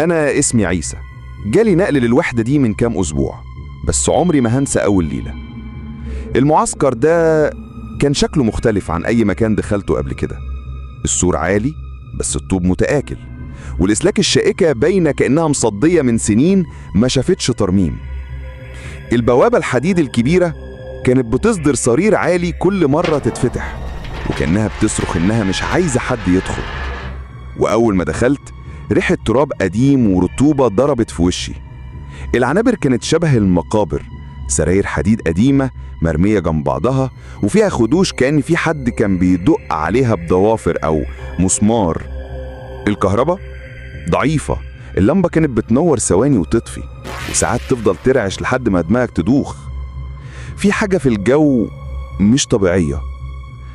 أنا اسمي عيسى، جالي نقل للوحدة دي من كام أسبوع، بس عمري ما هنسى أول ليلة. المعسكر ده كان شكله مختلف عن أي مكان دخلته قبل كده. السور عالي بس الطوب متآكل، والإسلاك الشائكة باينة كأنها مصدية من سنين ما شافتش ترميم. البوابة الحديد الكبيرة كانت بتصدر صرير عالي كل مرة تتفتح، وكأنها بتصرخ إنها مش عايزة حد يدخل. وأول ما دخلت ريحة تراب قديم ورطوبة ضربت في وشي. العنابر كانت شبه المقابر، سراير حديد قديمة مرمية جنب بعضها وفيها خدوش كأن في حد كان بيدق عليها بضوافر أو مسمار. الكهرباء ضعيفة، اللمبة كانت بتنور ثواني وتطفي، وساعات تفضل ترعش لحد ما دماغك تدوخ. في حاجة في الجو مش طبيعية،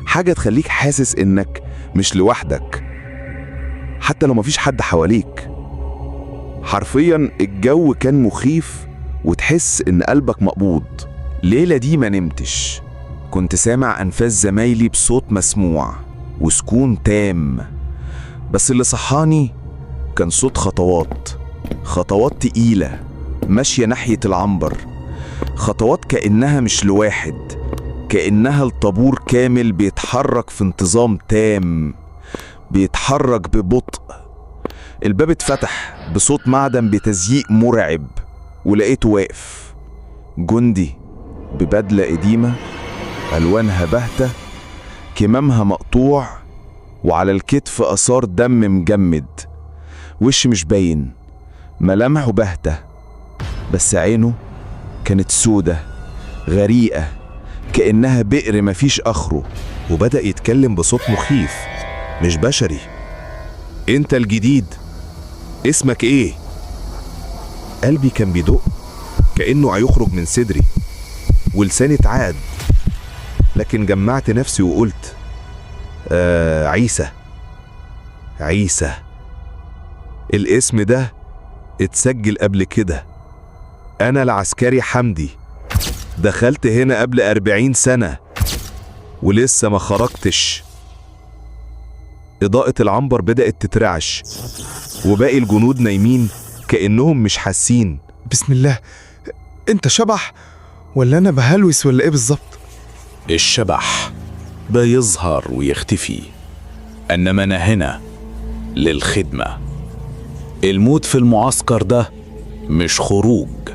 حاجة تخليك حاسس إنك مش لوحدك حتى لو مفيش حد حواليك. حرفيا الجو كان مخيف وتحس إن قلبك مقبوض. ليلة دي ما نمتش، كنت سامع أنفاس زمايلي بصوت مسموع وسكون تام، بس اللي صحاني كان صوت خطوات، خطوات تقيلة ماشية ناحية العنبر، خطوات كأنها مش لواحد، كأنها الطابور كامل بيتحرك في انتظام تام، بيتحرك ببطء. الباب اتفتح بصوت معدن بتزييق مرعب، ولقيته واقف، جندي ببدلة قديمة ألوانها باهتة، كمامها مقطوع، وعلى الكتف آثار دم مجمد، وش مش باين، ملامحه باهتة، بس عينه كانت سودة غريقة كأنها بئر مفيش آخره. وبدأ يتكلم بصوت مخيف مش بشري. انت الجديد، اسمك ايه؟ قلبي كان بيدق كأنه هيخرج من صدري، ولساني اتعاد، لكن جمعت نفسي وقلت عيسى. عيسى، الاسم ده اتسجل قبل كده. أنا العسكري حمدي، دخلت هنا قبل 40 سنة ولسه ما خرجتش. إضاءة العنبر بدأت تترعش، وباقي الجنود نايمين كأنهم مش حاسين. بسم الله، انت شبح ولا انا بهلوس ولا ايه بالظبط؟ الشبح بيظهر ويختفي، انما انا هنا للخدمة. الموت في المعسكر ده مش خروج،